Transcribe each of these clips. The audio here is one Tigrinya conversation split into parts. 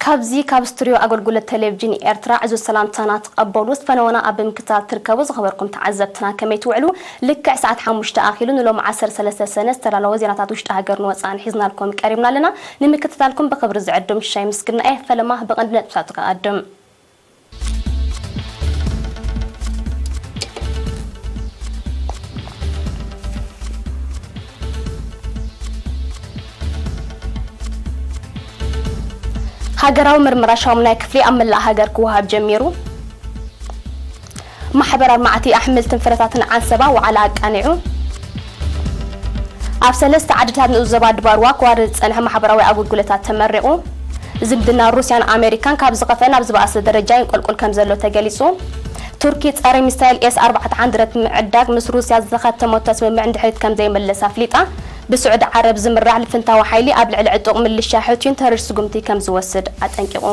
ካብዚ ካብ ስቱድዮ ኣገልግሎት ቴሌቪዥን ኤርትራ ዕዙዝ ሰላምታና ትቐበሉ። ዝፈነወና ኣብ ምክትታል ትርከቡ ዝኸበርኩም ተዓዘብትና ከመይ ትውዕሉ? ልክዕ ሰዓት ሓሙሽተ ኣኺሉ ንሎም ዓሰርተ ሰለስተ ሰነ ዝተዳለወ ዜናታት ውሽጢ ሃገርን ወጻእን ሒዝናልኩም ቀሪብና ኣለና። ንምክትታልኩም ብኽብሪ ዝዕድም ሽሻይ ምስግና እየ። ፈለማ ብቐንዲ ነጥብታቱ ክቐድም። ሃገራዊ ምርመራ ሻሙናይ ክፍሊ ኣብ መላእ ሃገር ክወሃብ ጀሚሩ። ማሕበር ኣልማዕቲ ኣሕምልትን ፍረታትን ዓንሰባ ዋዕላ ኣቃኒዑ። ኣብ ሰለስተ ዓድታት ንኡስ ዞባ ድባርዋ ክዋረድ ዝጸንሐ ማሕበራዊ ኣገልግሎታት ተመሪቑ። ዝምድና ሩስያን ኣሜሪካን ካብ ዝኸፍአ ናብ ዝበኣሰ ደረጃ ይንቆልቁል ከም ዘሎ ተገሊጹ። ቱርኪ ጸረ ሚሳይል ኤስ ኣርባዕተ ሓንድረት ምዕዳግ ምስ ሩስያ ዝተኸተመቶ ስምምዕ ንድሕሪት ከም ዘይምለስ ኣፍሊጣ። ብስዑዲ ዓረብ ዝምራሕ ልፍንታዊ ሓይሊ ኣብ ልዕሊ ዕጡቕ ምልሻ ሕቱይን ተሪር ስጉምቲ ከም ዝወስድ ኣጠንቂቑ።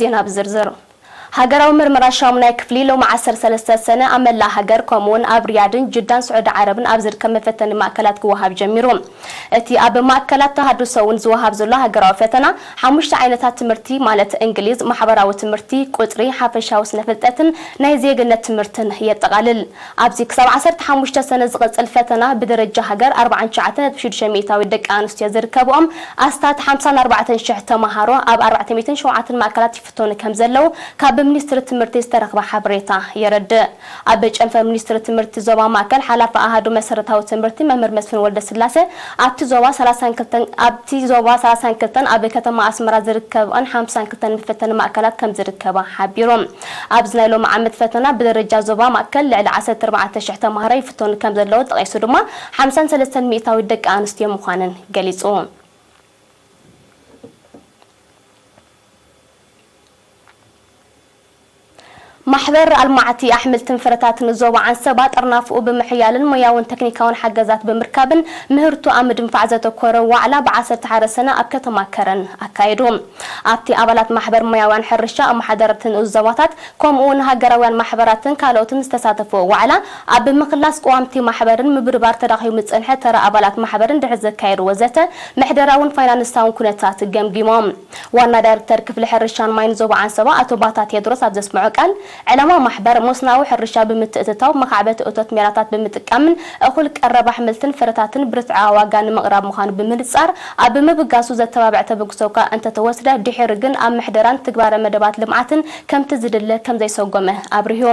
ዜና ብዝርዝር። ሃገራዊ ምርመራ ሻሙናይ ክፍሊ ሎሚ ዓሰርተ ሰለስተ ሰነ ኣብ መላእ ሃገር ከምኡውን ኣብ ሪያድን ጅዳን ስዑዲ ዓረብን ኣብ ዝርከብ መፈተኒ ማእከላት ክወሃብ ጀሚሩ። እቲ ኣብ ማእከላት ተሃድሶ እውን ዝወሃብ ዘሎ ሃገራዊ ፈተና ሓሙሽተ ዓይነታት ትምህርቲ ማለት እንግሊዝ፣ ማሕበራዊ ትምህርቲ፣ ቁጽሪ፣ ሓፈሻዊ ስነ ፍልጠትን ናይ ዜግነት ትምህርትን የጠቓልል። ኣብዚ ክሳብ ዓሰርተ ሓሙሽተ ሰነ ዝቕጽል ፈተና ብደረጃ ሃገር ኣርባዓን ትሽዓተን ነጥቢ ሽዱሽተ ሚእታዊት ደቂ ኣንስትዮ ዝርከብኦም ኣስታት ሓምሳን ኣርባዕተን ሽሕ ተመሃሮ ኣብ ኣርባዕተ ሚእትን ሸውዓተን ማእከላት ይፍተኑ ከም ዘለዉ ካብ ሚኒስትሪ ትምህርቲ ዝተረኽበ ሓበሬታ የረድእ። ኣብ ጨንፈር ሚኒስትሪ ትምህርቲ ዞባ ማእከል ሓላፊ ኣሃዱ መሰረታዊ ትምህርቲ መምህር መስፍን ወልደስላሴ ኣብቲ ዞባ ሰላሳን ክልተን ኣብቲ ዞባ ሰላሳን ክልተን ኣብ ከተማ ኣስመራ ዝርከብኣን ሓምሳን ክልተን መፈተኒ ማእከላት ከም ዝርከባ ሓቢሮም። ኣብዚ ናይ ሎሚ ዓመት ፈተና ብደረጃ ዞባ ማእከል ልዕሊ ዓሰርተ ኣርባዕተ ሽሕ ተማሃሮ ይፍተኑ ከም ዘለዉ ጠቒሱ ድማ ሓምሳን ሰለስተን ሚእታዊት ደቂ ኣንስትዮ ምዃነን ገሊጹ። ማሕበር ኣልማዕቲ ኣሕምልትን ፍረታትን ዞባ ዓንሰባ ጥርናፍኡ ብምሕያልን ሞያውን ተክኒካውን ሓገዛት ብምርካብን ምህርቱ ኣብ ምድንፋዕ ዘተኮረ ዋዕላ ብዓሰርተ ሓደ ሰነ ኣብ ከተማ ከረን ኣካይዱ። ኣብቲ ኣባላት ማሕበር ሞያውያን ሕርሻ፣ ኣመሓደርቲ ንኡስ ዞባታት ከምኡ እውን ሃገራውያን ማሕበራትን ካልኦትን ዝተሳተፍዎ ዋዕላ ኣብ ምኽላስ ቅዋምቲ ማሕበርን ምብርባር ተዳኺሙ ዝጸንሐ ተራ ኣባላት ማሕበርን ድሕሪ ዘካየድዎ ዘተ ምሕደራውን ፋይናንሳውን ኩነታት ገምጊሞም። ዋና ዳይሬክተር ክፍሊ ሕርሻን ማይን ዞባ ዓንሰባ ኣቶ ባታ ቴድሮስ ኣብ ዘስምዖ ቃል፣ ዕላማ ማሕበር መስኖዊ ሕርሻ ብምትእትታው፣ መኻዕበቲ እቶት ሜላታት ብምጥቃምን እኹል ቀረብ ኣሕምልትን ፍረታትን ብርትዓዊ ዋጋ ንምቕራብ ምዃኑ ብምንጻር፣ ኣብ ምብጋሱ ዘተባብዕ ተበግሶ እኳ እንተተወስደ፣ ድሒሩ ግን ኣብ ምሕደራን ትግባረ መደባት ልምዓትን ከምቲ ዝድለ ከም ዘይሰጎመ ኣብሪሁ።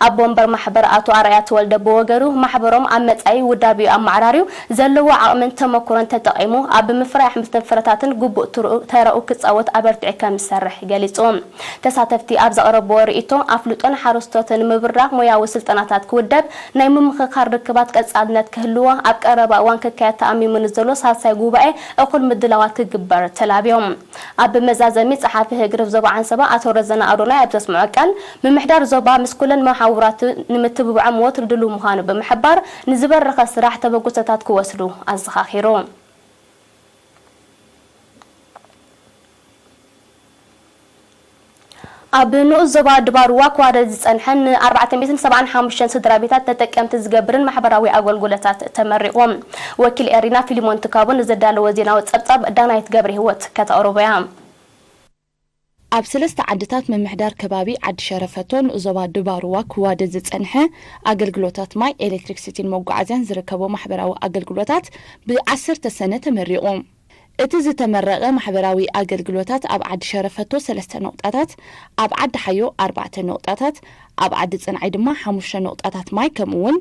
ኣቦ ወንበር ማሕበር ኣቶ ኣርኣያ ተወልደ ብወገኑ፣ ማሕበሮም ኣብ መጻኢ ውዳቤኡ ኣመዓራርዩ ዘለዎ ዓቕምን ተመኩሮን ተጠቒሙ ኣብ ምፍራይ ኣሕምልትን ፍረታትን ግቡእ ትርኡ-፣ ተረኡ ክጻወት ኣበርቲዑ ከም ዝሰርሕ ገሊጹ። ተሳተፍቲ ኣብ ዘቕረብዎ ርእይቶ፣ ኣፍልጦን ሓረስቶትን ንምብራኽ ሞያዊ ስልጠናታት ክውደብ፣ ናይ ምምኽኻር ርክባት ቀጻልነት ክህልዎ፣ ኣብ ቀረባ እዋን ክካየድ ተኣሚሙ ንዘሎ ሳልሳይ ጉባኤ እኹል ምድላዋት ክግበር ተላብዮም። ኣብ መዛዘሚ፣ ጸሓፊ ህግደፍ ዞባ ዓንሰባ ኣቶ ረዘነ ኣዶናይ ኣብ ዘስምዖ ቃል፣ ምምሕዳር ዞባ ምስ ኩለን መሓውራቱ ንምትብብዖም ወትሩ ድሉው ምዃኑ ብምሕባር፣ ንዝበረኸ ስራሕ ተበግሶታት ክወስዱ ኣዘኻኺሩ። ኣብ ንኡስ ዞባ ድባርዋ ክዋረድ ዝጸንሐን ን ኣርባዕተ ሚእትን ሰብዓን ሓሙሽተን ስድራ ቤታት ተጠቀምቲ ዝገብርን ማሕበራዊ ኣገልግሎታት ተመሪቑ። ወኪል ኤሪና ፊሊሞን ትካቦ ንዘዳለዎ ዜናዊ ጸብጻብ ዳናይት ገብረ ህይወት ከተቕርቦ እያ። ኣብ ሰለስተ ዓድታት ምምሕዳር ከባቢ ዓዲ ሸረፈቶ ንኡስ ዞባ ድባርዋ ክዋደድ ዝጸንሐ ኣገልግሎታት ማይ፣ ኤሌክትሪክሲቲን መጓዓዝያን ዝርከቦ ማሕበራዊ ኣገልግሎታት ብዓሰርተ ሰነ ተመሪቑ። እቲ ዝተመረቐ ማሕበራዊ ኣገልግሎታት ኣብ ዓዲ ሸረፈቶ ሰለስተ ነቑጣታት፣ ኣብ ዓዲ ሓዮ ኣርባዕተ ነቑጣታት፣ ኣብ ዓዲ ጽንዓይ ድማ ሓሙሽተ ነቑጣታት ማይ፣ ከምኡ እውን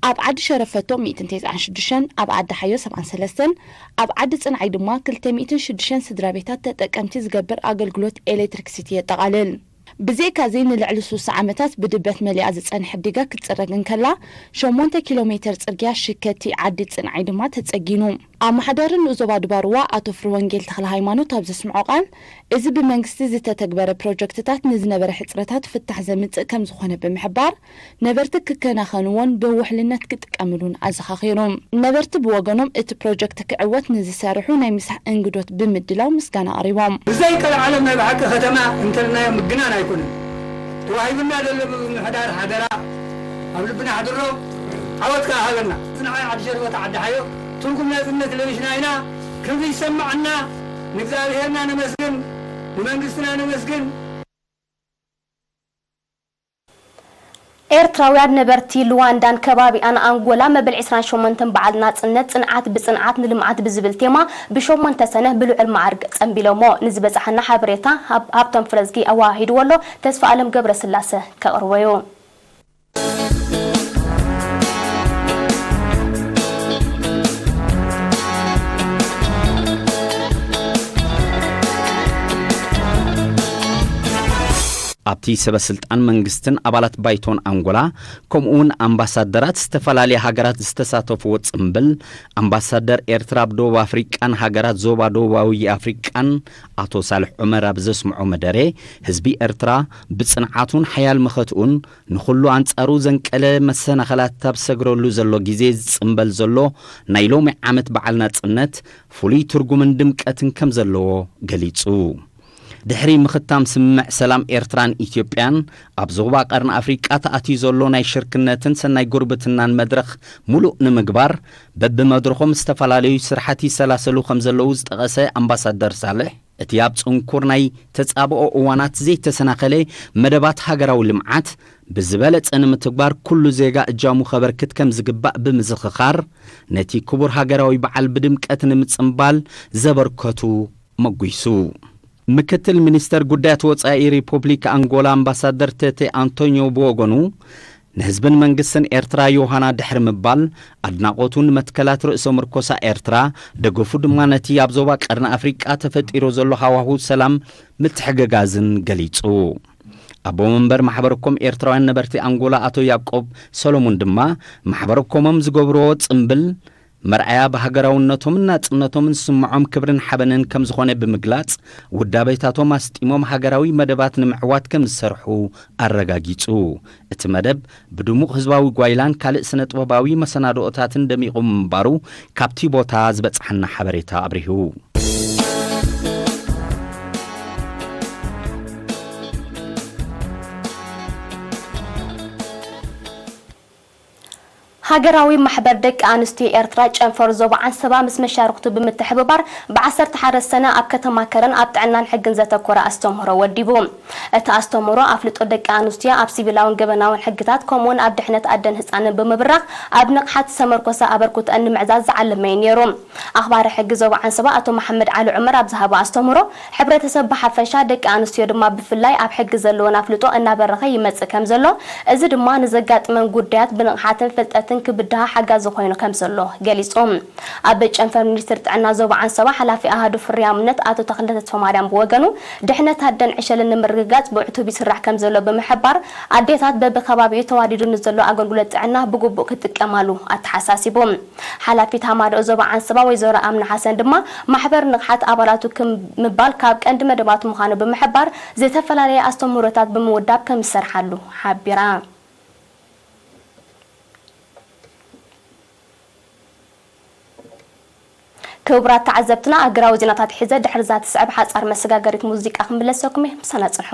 ኣብ ዓዲ ሸረፈቶ ሚእትን ተስዓን ሽዱሽተን፣ ኣብ ዓዲ ሓዮ ሰብዓን ሰለስተን፣ ኣብ ዓዲ ጽንዓይ ድማ ክልተ ሚእትን ሽዱሽተን ስድራ ቤታት ተጠቀምቲ ዝገብር ኣገልግሎት ኤሌክትሪክሲቲ የጠቓልል። ብዘይካዚ ንልዕሊ ሱሳ ዓመታት ብድበት መሊኣ ዝጸንሐት ዲጋ ክትጽረግ እንከላ፣ ሸሞንተ ኪሎ ሜተር ጽርግያ ሽከቲ ዓዲ ጽንዓይ ድማ ተጸጊኑ። ኣመሓዳሪ ንኡስ ዞባ ድባርዋ ኣቶ ፍርወንጌል ተኽለ ሃይማኖት ኣብ ዘስምዖ ቃል፣ እዚ ብመንግስቲ ዝተተግበረ ፕሮጀክትታት ንዝነበረ ሕጽረታት ፍታሕ ዘምጽእ ከም ዝኾነ ብምሕባር፣ ነበርቲ ክከናኸንዎን ብውሕልነት ክጥቀምሉን ኣዘኻኺሩ። ነበርቲ ብወገኖም እቲ ፕሮጀክት ክዕወት ንዝሰርሑ ናይ ምሳሕ እንግዶት ብምድላው ምስጋና ኣቕሪቦም። ብዘይ ቀልዓለም ናይ ብሓቂ ከተማ እንተልናዮ ምግናን ኣይኮነን። ተዋሂብና ዘሎ ብምምሕዳር ሓደራ ኣብ ልብና ኣሕድሮ። ዓወት ከኣ ሃበና። ንዓይ ዓዲ ሸርበታ ዓዲ ሓዮ ትርጉም ናጽነት ለቢሽና ኢና። ክብሪ ይሰማዓና። ንእግዚኣብሔርና ነመስግን፣ ንመንግስትና ነመስግን። ኤርትራውያን ነበርቲ ሉዋንዳን ከባቢኣን ኣንጎላ መበል ዕስራን ሸሞንተን በዓል ናጽነት ጽንዓት ብጽንዓት ንልምዓት ብዝብል ቴማ ብሸሞንተ ሰነ ብልዑል መዓርግ ጸንቢሎሞ። ንዝበጻሓና ሓበሬታ ሃብ-፣ ሃብቶም ፍረዝጊ ኣወሃሂድዎ ኣሎ። ተስፋ ኣለም ገብረስላሰ ከቕርቦ እዩ። ኣብቲ ሰበ ስልጣን መንግስትን ኣባላት ባይቶን ኣንጎላ ከምኡ እውን ኣምባሳደራት ዝተፈላለያ ሃገራት ዝተሳተፍዎ ጽምብል ኣምባሳደር ኤርትራ ኣብ ደቡብ ኣፍሪቃን ሃገራት ዞባ ደቡባዊ ኣፍሪቃን ኣቶ ሳልሕ ዑመር ኣብ ዘስምዖ መደረ ህዝቢ ኤርትራ ብጽንዓቱን ሓያል መኸትኡን ንኹሉ ኣንጻሩ ዘንቀለ መሰናኸላት ኣብ ዝሰግረሉ ዘሎ ግዜ ዝጽምበል ዘሎ ናይ ሎሚ ዓመት በዓል ናጽነት ፍሉይ ትርጉምን ድምቀትን ከም ዘለዎ ገሊጹ። ድሕሪ ምኽታም ስምምዕ ሰላም ኤርትራን ኢትዮጵያን ኣብ ዞባ ቀርኒ ኣፍሪቃ ተኣትዩ ዘሎ ናይ ሽርክነትን ሰናይ ጉርብትናን መድረኽ ሙሉእ ንምግባር በብመድረኾም ዝተፈላለዩ ስራሓት ይሰላሰሉ ከም ዘለዉ ዝጠቐሰ ኣምባሳደር ሳልሕ፣ እቲ ኣብ ጽንኩር ናይ ተጻብኦ እዋናት ዘይተሰናኸለ መደባት ሃገራዊ ልምዓት ብዝበለጸ ንምትግባር ኩሉ ዜጋ እጃሙ ከበርክት ከም ዝግባእ ብምዝኽኻር፣ ነቲ ክቡር ሃገራዊ በዓል ብድምቀት ንምጽንባል ዘበርከቱ መጒሱ። ምክትል ሚኒስተር ጉዳያት ወጻኢ ሪፖብሊክ ኣንጎላ ኣምባሳደር ቴቴ ኣንቶኒዮ ብወገኑ፣ ንህዝብን መንግስትን ኤርትራ ዮሃና ድሕሪ ምባል፣ ኣድናቖቱ ንመትከላት ርእሰ ምርኮሳ ኤርትራ፣ ደገፉ ድማ ነቲ ኣብ ዞባ ቀርኒ ኣፍሪቃ ተፈጢሩ ዘሎ ሃዋሁ ሰላም ምትሕግጋዝን ገሊጹ። ኣቦ መንበር ማሕበረ ኮም ኤርትራውያን ነበርቲ ኣንጎላ ኣቶ ያዕቆብ ሰሎሙን ድማ፣ ማሕበረ ኮሞም ዝገብርዎ ጽምብል መርኣያ ብሃገራውነቶምን ናጽነቶምን ዝስምዖም ክብርን ሓበንን ከም ዝኾነ ብምግላጽ፣ ውዳቤታቶም ኣስጢሞም ሃገራዊ መደባት ንምዕዋት ከም ዝሰርሑ ኣረጋጊጹ። እቲ መደብ ብድሙቕ ህዝባዊ ጓይላን ካልእ ስነ-ጥበባዊ መሰናድኦታትን ደሚቑ ምንባሩ ካብቲ ቦታ ዝበጽሓና ሓበሬታ ኣብሪሁ። ሃገራዊ ማሕበር ደቂ ኣንስትዮ ኤርትራ ጨንፈር ዞባ ዓንሰባ ምስ መሻርኽቱ ብምትሕብባር ብዓሰርተ ሓደ ሰነ ኣብ ከተማ ከረን ኣብ ጥዕናን ሕግን ዘተኮረ ኣስተምህሮ ወዲቡ። እቲ ኣስተምህሮ ኣፍልጦ ደቂ ኣንስትዮ ኣብ ሲቪላውን ገበናውን ሕግታት ከምኡውን ኣብ ድሕነት ኣደን ህጻንን ብምብራኽ ኣብ ንቕሓት ዝተመርኮሰ ኣበርክቶኣን ንምዕዛዝ ዝዓለመ እዩ ነይሩ። ኣኽባሪ ሕጊ ዞባ ዓንሰባ ኣቶ መሓመድ ዓሊ ዑመር ኣብ ዝሃቦ ኣስተምህሮ፣ ሕብረተሰብ ብሓፈሻ ደቂ ኣንስትዮ ድማ ብፍላይ ኣብ ሕጊ ዘለወን ኣፍልጦ እናበረኸ ይመጽእ ከም ዘሎ፣ እዚ ድማ ንዘጋጥመን ጉዳያት ብንቕሓትን ፍልጠትን ክብድሃ ሓጋዚ ኮይኑ ከም ዘሎ ገሊጹ። ኣብ ጨንፈር ሚኒስትሪ ጥዕና ዞባ ዓንሰባ ሓላፊ ኣሃዱ ፍርያምነት ኣቶ ተኽለ ተስፋማርያም ብወገኑ፣ ድሕነት ኣደን ዕሸልን ንምርግጋጽ ብዕቱብ ይስራሕ ከም ዘሎ ብምሕባር፣ ኣዴታት በብከባቢኡ ተዋዲዱ ንዘሎ ኣገልግሎት ጥዕና ብግቡእ ክጥቀማሉ ኣተሓሳሲቡ። ሓላፊት ሃማደኦ ዞባ ዓንሰባ ወይዘሮ ኣምና ሓሰን ድማ፣ ማሕበር ንቕሓት ኣባላቱ ክም ምባል ካብ ቀንዲ መደባቱ ምዃኑ ብምሕባር፣ ዝተፈላለየ ኣስተምህሮታት ብምውዳብ ከም ዝሰርሓሉ ሓቢራ። ክቡራት ተዓዘብትና፣ ኣህጉራዊ ዜናታት ሒዘ ድሕሪ እዛ ትስዕብ ሓጻር መሰጋገሪት ሙዚቃ ክምለሰኩም እየ። ምሳና ጽንሑ።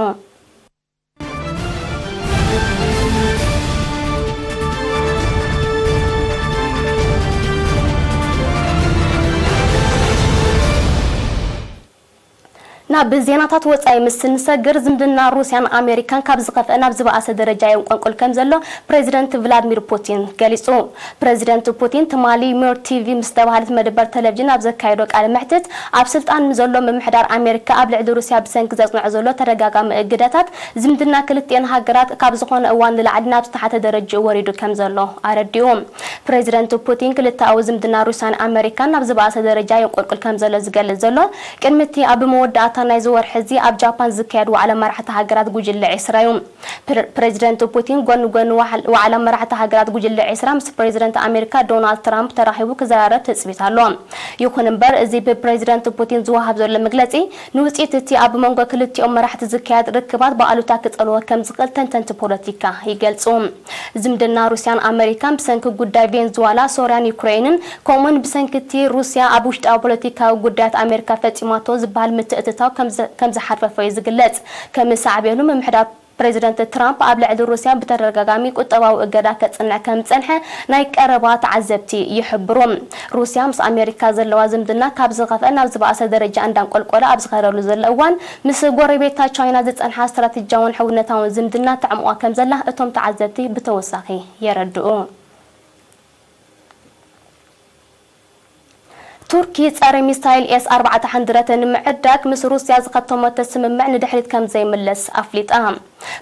ናብ ዜናታት ወጻኢ ምስ እንሰግር፣ ዝምድና ሩስያን ኣሜሪካን ካብ ዝኸፍአ ናብ ዝበኣሰ ደረጃ የንቆልቁል ከም ዘሎ ፕሬዚደንት ቭላድሚር ፑቲን ገሊጹ። ፕሬዚደንት ፑቲን ትማሊ ሚር ቲቪ ምስ ተባህለት መደበር ቴሌቪዥን ኣብ ዘካየዶ ቃለ መሕትት፣ ኣብ ስልጣን ዘሎ ምምሕዳር ኣሜሪካ ኣብ ልዕሊ ሩስያ ብሰንኪ ዘጽንዖ ዘሎ ተደጋጋሚ እገዳታት ዝምድና ክልቲኤን ሃገራት ካብ ዝኾነ እዋን ንላዕሊ ናብ ዝተሓተ ደረጅኡ ወሪዱ ከም ዘሎ ኣረዲኡ። ፕሬዚደንት ፑቲን ክልተኣዊ ዝምድና ሩስያን ኣሜሪካን ናብ ዝበኣሰ ደረጃ የንቆልቁል ከም ዘሎ ዝገልጽ ዘሎ፣ ቅድሚ እቲ ኣብ መወዳእታ ናይዚ ወርሒ እዚ ኣብ ጃፓን ዝካየድ ዋዕላ መራሕቲ ሃገራት ጉጅለ ዒስራ እዩ። ፕረ-፣ ፕሬዚደንት ፑቲን ጎኒ ጎኒ ዋዕል-፣ ዋዕላ መራሕቲ ሃገራት ጉጅለ ዒስራ ምስ ፕሬዚደንት ኣሜሪካ ዶናልድ ትራምፕ ተራኺቡ ክዘራረብ ትጽቢት ኣሎ። ይኹን እምበር፣ እዚ ብፕሬዚደንት ፑቲን ዝወሃብ ዘሎ መግለጺ ንውጽኢት እቲ ኣብ መንጎ ክልቲኦም መራሕቲ ዝካየድ ርክባት ብኣሉታ ክጸልዎ ከም ዝኽእል ተንተንቲ ፖለቲካ ይገልጹ። ዝምድና ሩስያን ኣመሪካን ብሰንኪ ጉዳይ ቬንዙዋላ፣ ሶርያን ዩክሬንን፣ ከምኡውን ብሰንኪ እቲ ሩስያ ኣብ ውሽጣዊ ፖለቲካዊ ጉዳያት ኣሜሪካ ፈጺማቶ ዝበሃል ምትእትታው ከም ዘ-፣ ከም ዝሓርፈፈ እዩ ዝግለጽ። ከም ሳዕቤኑ፣ ምምሕዳር ፕሬዚደንት ትራምፕ ኣብ ልዕሊ ሩስያ ብተደጋጋሚ ቁጠባዊ እገዳ ከጽንዕ ከም ዝጸንሐ ናይ ቀረባ ተዓዘብቲ ይሕብሩ። ሩስያ ምስ ኣሜሪካ ዘለዋ ዝምድና ካብ ዝኸፍአ ናብ ዝበኣሰ ደረጃ እንዳንቆልቆለ ኣብ ዝኸደሉ ዘሎ እዋን፣ ምስ ጎረቤታ ቻይና ዝጸንሓ ስትራቴጂያውን ሕውነታውን ዝምድና ተዕምቋ ከም ዘላ እቶም ተዓዘብቲ ብተወሳኺ የረድኡ። ቱርኪ ጸረ ሚሳይል ኤስ ኣርባዕተ ሓንድረተ ንምዕዳግ ምስ ሩስያ ዝኸተመቶ ስምምዕ ንድሕሪት ከም ዘይምለስ ኣፍሊጣ።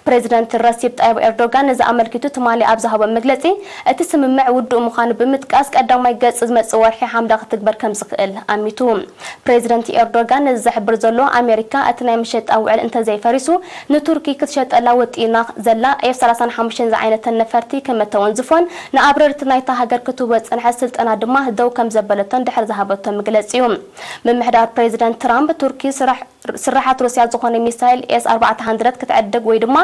ፕሬዚደንት ረሲፕ ጣይብ ኤርዶጋን ነዚ ኣመልኪቱ ትማሊ ኣብ ዝሃቦ መግለጺ፣ እቲ ስምምዕ ውዱእ ምዃኑ ብምጥቃስ፣ ቀዳማይ ገጽ ዝመጽእ ወርሒ ሓምለ ክትግበር ከም ዝኽእል ኣሚቱ። ፕሬዚደንት ኤርዶጋን ነዚ ዘሕብር ዘሎ፣ ኣሜሪካ እቲ ናይ መሸጣ ውዕል እንተዘይፈሪሱ፣ ንቱርኪ ክትሸጠላ ወጢና ዘላ ኤፍ ሰላሳን ሓሙሽተን ዝዓይነተን ነፈርቲ ከመተወንዝፎን ንኣብረርቲ ናይታ ሃገር ክትህቦ ዝጸንሐት ስልጠና ድማ ደው ከም ዘበለቶን ድሕሪ ዝሃበቶ መግለጺ እዩ። ምምሕዳር ፕሬዚደንት ትራምፕ፣ ቱርኪ ስራሕ ስራሓት ሩስያ ዝኾነ ሚሳይል ኤስ ኣርባዕተ ሓንድረተ ክትዕድግ ወይ ድማ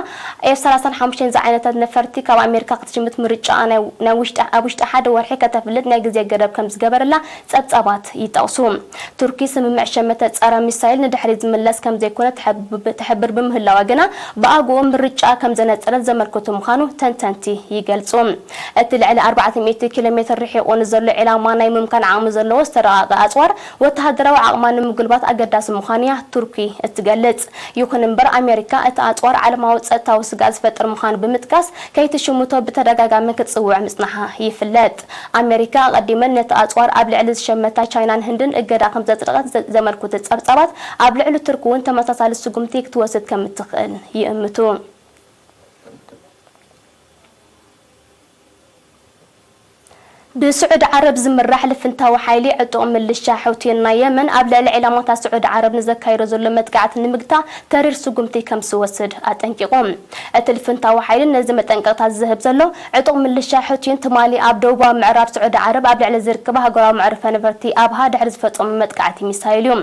ኤፍ ሰላሳን ሓሙሽተን ዝዓይነታት ነፈርቲ ካብ ኣሜሪካ ክትሽምት ምርጫኣ ናይ፣ ናይ ውሽጢ፣ ኣብ ውሽጢ ሓደ ወርሒ ከተፍልጥ ናይ ግዜ ገደብ ከም ዝገበረላ ጸብጻባት ይጠቕሱ። ቱርኪ ስምምዕ ሸመተ ጸረ ሚሳይል ንድሕሪት ዝምለስ ከም ዘይኮነ ትሕብ-፣ ትሕብር ብምህላዋ ግና፣ ብኣግኡ ምርጫኣ ከም ዘነጸረት ዘመልክቱ ምዃኑ ተንተንቲ ይገልጹ። እቲ ልዕሊ ኣርባዕተ ሚእቲ ኪሎ ሜትር ርሒቑ ንዘሎ ዒላማ ናይ ምምካን ዓቕሚ ዘለዎ ዝተረቐቐ ኣጽዋር፣ ወተሃደራዊ ዓቕማ ንምጉልባት ኣገዳሲ ምዃኑ እያ ቱርኪ እትገልጽ። ይኹን እምበር፣ ኣሜሪካ እቲ ኣጽዋር ዓለማዊ ጸጥታዊ ስግኣት ዝፈጥር ምዃኑ ብምጥቃስ፣ ከይትሽምቶ ብተደጋጋሚ ክትጽውዕ ምጽናሓ ይፍለጥ። ኣሜሪካ ኣቐዲመን ነቲ ኣጽዋር ኣብ ልዕሊ ዝሸመታ ቻይናን ህንድን እገዳ ከም ዘጽደቐት ዘ-፣ ዘመልክቱ ጸብጻባት፣ ኣብ ልዕሊ ቱርኪ እውን ተመሳሳሊ ስጉምቲ ክትወስድ ከም እትኽእል ይእምቱ። ብስዑዲ ዓረብ ዝምራሕ ልፍንታዊ ሓይሊ ዕጡቕ ምልሻ ሑቲን ናይ የመን ኣብ ልዕሊ ዒላማታት ስዑዲ ዓረብ ንዘካይዶ ዘሎ መጥቃዕቲ ንምግታእ ተሪር ስጉምቲ ከም ዝወስድ ኣጠንቂቑ። እቲ ልፍንታዊ ሓይሊ ነዚ መጠንቀቕታ ዝህብ ዘሎ፣ ዕጡቕ ምልሻ ሑቲን ትማሊ ኣብ ደቡባዊ ምዕራብ ስዑዲ ዓረብ ኣብ ልዕሊ ዝርከባ ሃገራዊ መዕርፎ ነፈርቲ ኣብሃ ድሕሪ ዝፈጸሙ መጥቃዕቲ ሚሳይል እዩ።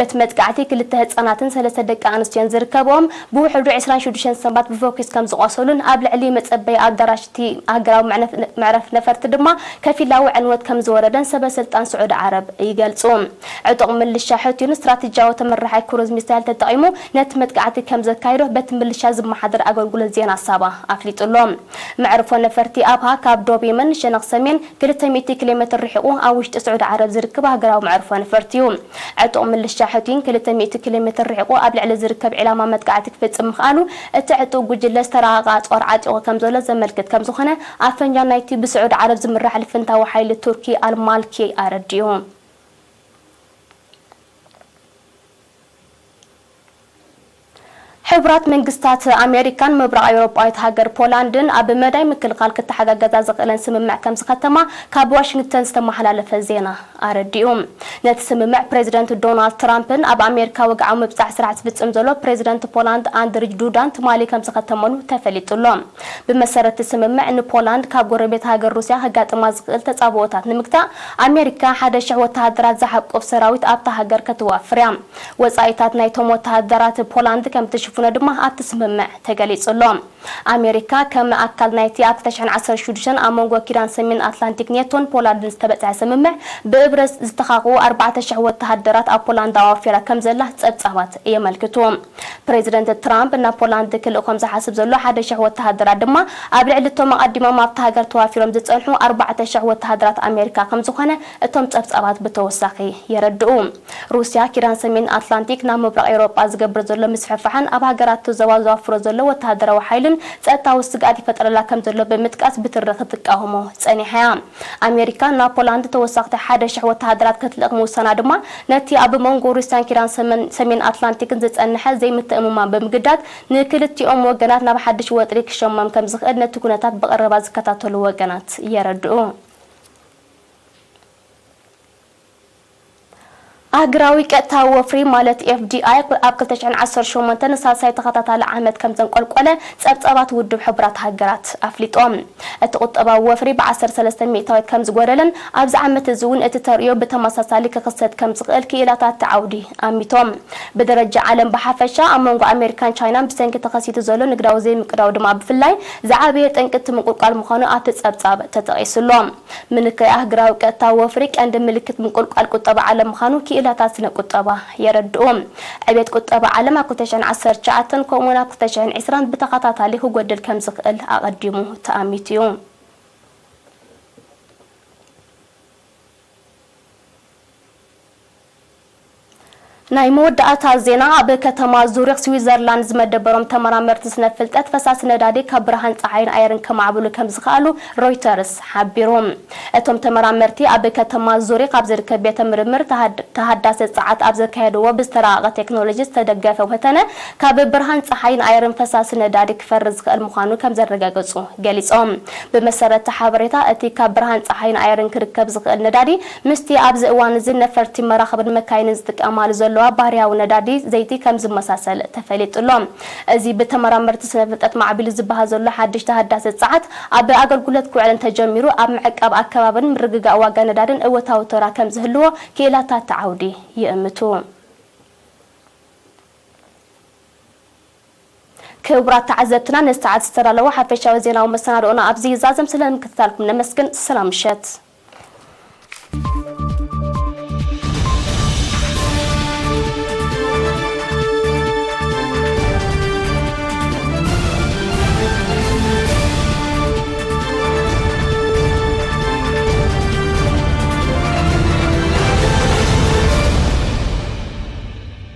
በቲ መጥቃዕቲ ክልተ ህጻናትን ሰለስተ ደቂ ኣንስትዮን ዝርከብኦም፣ ብውሕዱ ዕስራን ሽዱሽተን ሰባት ብፎኪስ ከም ዝቖሰሉን ኣብ ልዕሊ መጸበዪ ኣዳራሽ እቲ ሃገራዊ መዕነፍ-፣ መዕረፍ ነፈርቲ ድማ ከፊላዊ ዕንወት ከም ዝወረደን ሰበ ስልጣን ስዑዲ ዓረብ ይገልጹ። ዕጡቕ ምልሻ ሑቲን ስትራቴጂያዊ ተመራሓይ ክሩዝ ሚሳይል ተጠቒሙ ነቲ መጥቃዕቲ ከም ዘካየዶ በቲ ምልሻ ዝመሓደር ኣገልግሎት ዜና ሳባ ኣፍሊጡ ኣሎ። መዕርፎ ነፈርቲ ኣብሃ ካብ ዶብ የመን ሸነኽ ሰሜን ክልተ ሚእቲ ኪሎ ሜትር ርሒቑ ኣብ ውሽጢ ስዑዲ ዓረብ ዝርከብ ሃገራዊ መዕርፎ ነፈርቲ እዩ። ዕጡቕ ምልሻ ሑቲን ክልተ ሚእቲ ኪሎ ሜትር ርሒቑ ኣብ ልዕሊ ዝርከብ ዒላማ መጥቃዕቲ ክፍጽም ምኽኣሉ፣ እቲ ዕጡቕ ጉጅለ ዝተራቐቐ ኣጽዋር ዓጢቑ ከም ዘሎ ዘመልክት ከም ዝኾነ ኣፈኛ ናይቲ ብስዑዲ ዓረብ ዝምራሕ ልፍንታዊ ሓይሊ ቱርኪ ኣልማልኪ ኣረዲኡ። ሕቡራት መንግስታት ኣሜሪካን ምብራቕ ኤውሮጳዊት ሃገር ፖላንድን ኣብ መዳይ ምክልኻል ክተሓጋገዛ ዝኽእለን ስምምዕ ከም ዝኸተማ ካብ ዋሽንግተን ዝተመሓላለፈ ዜና ኣረዲኡ። ነቲ ስምምዕ ፕሬዚደንት ዶናልድ ትራምፕን ኣብ ኣሜሪካ ወግዓዊ ምብጻሕ ስራሕ ዝፍጽም ዘሎ ፕሬዚደንት ፖላንድ ኣንድርጅ ዱዳን ትማሊ ከም ዝኸተመሉ ተፈሊጡ ኣሎ። ብመሰረት እቲ ስምምዕ ንፖላንድ ካብ ጎረቤት ሃገር ሩስያ ከጋጥማ ዝኽእል ተጻብኦታት ንምግታእ ኣሜሪካ ሓደ ሽሕ ወተሃደራት ዝሓቁፍ ሰራዊት ኣብታ ሃገር ከተዋፍር እያ። ወጻኢታት ናይቶም ወተሃደራት ፖላንድ ከም ትሽፍኖ ድማ ኣብቲ ስምምዕ ተገሊጹ ኣሎ። ኣሜሪካ ከም ኣካል ናይቲ ኣብ ክልተ ሽሕን ዓሰርተ ሽዱሽተን ኣብ መንጎ ኪዳን ሰሜን ኣትላንቲክ ኔቶን ፖላንድን ዝተበጽሐ ስምምዕ ብእብረት ዝተኻኽኡ ኣርባዕተ ሽሕ ወተሃደራት ኣብ ፖላንድ ኣዋፊራ ከም ዘላ ጸብጻባት የመልክቱ። ፕሬዚደንት ትራምፕ ናብ ፖላንድ ክልእኮም ዝሓስብ ዘሎ ሓደ ሽሕ ወተሃደራት ድማ ኣብ ልዕሊ እቶም ኣቐዲሞም ኣብታ ሃገር ተዋፊሮም ዝጸንሑ ኣርባዕተ ሽሕ ወተሃደራት ኣሜሪካ ከም ዝኾነ እቶም ጸብጻባት ብተወሳኺ የረድኡ። ሩስያ ኪዳን ሰሜን ኣትላንቲክ ናብ ምብራቕ ኤውሮጳ ዝገብር ዘሎ ምስፍሕፋሕን ኣብ ሃገራት ዞባ ዘዋፍሮ ዘሎ ወተሃደራዊ ሓይልን ጸጥታዊ ስግኣት ይፈጥረላ ከም ዘሎ ብምጥቃስ ብትሪ ክትቃወሞ ጸኒሓ እያ። ኣሜሪካ ናብ ፖላንድ ተወሳኽቲ ሓደ ሽሕ ወተሃደራት ክትልእኽ ምውሳና ድማ ነቲ ኣብ መንጎ ሩስያን ኪዳን ሰሜን፣ ሰሜን ኣትላንቲክን ዝጸንሐ ዘይምትእምማን ብምግዳድ ንክልቲኦም ወገናት ናብ ሓድሽ ወጥሪ ክሸሞም ከም ዝኽእል ነቲ ኩነታት ብቐረባ ዝከታተሉ ወገናት የረድኡ። ኣህግራዊ ቀጥታዊ ወፍሪ ማለት ኤፍዲኣይ ኣብ ክልተ ሽሕን ዓሰርተ ሸሞንተን ንሳልሳይ ተኸታታሊ ዓመት ከም ዘንቆልቆለ ጸብጻባት ውድብ ሕቡራት ሃገራት ኣፍሊጦም። እቲ ቁጠባዊ ወፍሪ ብ ዓሰርተ ሰለስተ ሚእታዊት ከም ዝጎደለን ኣብዚ ዓመት እዚ እውን እቲ ተርእዮ ብተመሳሳሊ ክኽሰት ከም ዝኽእል ክኢላታት እቲ ዓውዲ ኣሚቶም። ብደረጃ ዓለም ብሓፈሻ ኣብ መንጎ ኣሜሪካን ቻይናን ብሰንኪ ተኸሲቱ ዘሎ ንግዳዊ ዘይምቅዳው ድማ ብፍላይ ዝዓበየ ጠንቂ እቲ ምንቁልቋል ምዃኑ ኣብቲ ጸብጻብ ተጠቒሱ ኣሎ። ምንካይ ኣህግራዊ ቀጥታዊ ወፍሪ ቀንዲ ምልክት ምንቁልቋል ቁጠባ ዓለም ምዃኑ ክኢላታት ስነ ቁጠባ የረድኡ። ዕቤት ቁጠባ ዓለም ኣብ ክልተ ሽሕን ዓሰርተ ትሽዓተን ከምኡውን ኣብ ክልተ ሽሕን ዕስራን ብተኸታታሊ ክጎድል ከም ዝኽእል ኣቐዲሙ ተኣሚቱ እዩ። ናይ መወዳእታ ዜና። ኣብ ከተማ ዙሪክ ስዊዘርላንድ ዝመደበሮም ተመራመርቲ ስነ ፍልጠት ፈሳሲ ነዳዲ ካብ ብርሃን ጸሓይን ኣየርን ከማዕብሉ ከም ዝኽኣሉ ሮይተርስ ሓቢሩ። እቶም ተመራመርቲ ኣብ ከተማ ዙሪክ ኣብ ዝርከብ ቤተ ምርምር ተሃድ-፣ ተሃዳሲ ጸዓት ኣብ ዘካየድዎ ብዝተራቐቐ ቴክኖሎጂ ዝተደገፈ ፈተነ ካብ ብርሃን ጸሓይን ኣየርን ፈሳሲ ነዳዲ ክፈሪ ዝኽእል ምዃኑ ከም ዘረጋገጹ ገሊጾም። ብመሰረት እቲ ሓበሬታ፣ እቲ ካብ ብርሃን ጸሓይን ኣየርን ክርከብ ዝኽእል ነዳዲ ምስቲ ኣብዚ እዋን እዚ ነፈርቲ መራኽብን መካይንን ዝጥቀማሉ ዘለዋ ባህርያዊ ነዳዲ ዘይቲ ከም ዝመሳሰል ተፈሊጡ ኣሎ። እዚ ብተመራመርቲ ስነ ፍልጠት ማዕቢሉ ዝበሃል ዘሎ ሓድሽ ተሃዳሲ ጸዓት ኣብ ኣገልግሎት ክውዕል እንተጀሚሩ፣ ኣብ ምዕቃብ ኣከባብን ምርግጋእ ዋጋ ነዳድን እወታዊ ተራ ከም ዝህልዎ ክኢላታት እቲ ዓውዲ ይእምቱ። ክቡራት ተዓዘብትና፣ ነዚ ሰዓት ዝተዳለወ ሓፈሻዊ ዜናዊ መሰናድኦና ኣብዚ ይዛዘም። ስለ ምክትታልኩም ነመስግን። ሰላም ምሸት።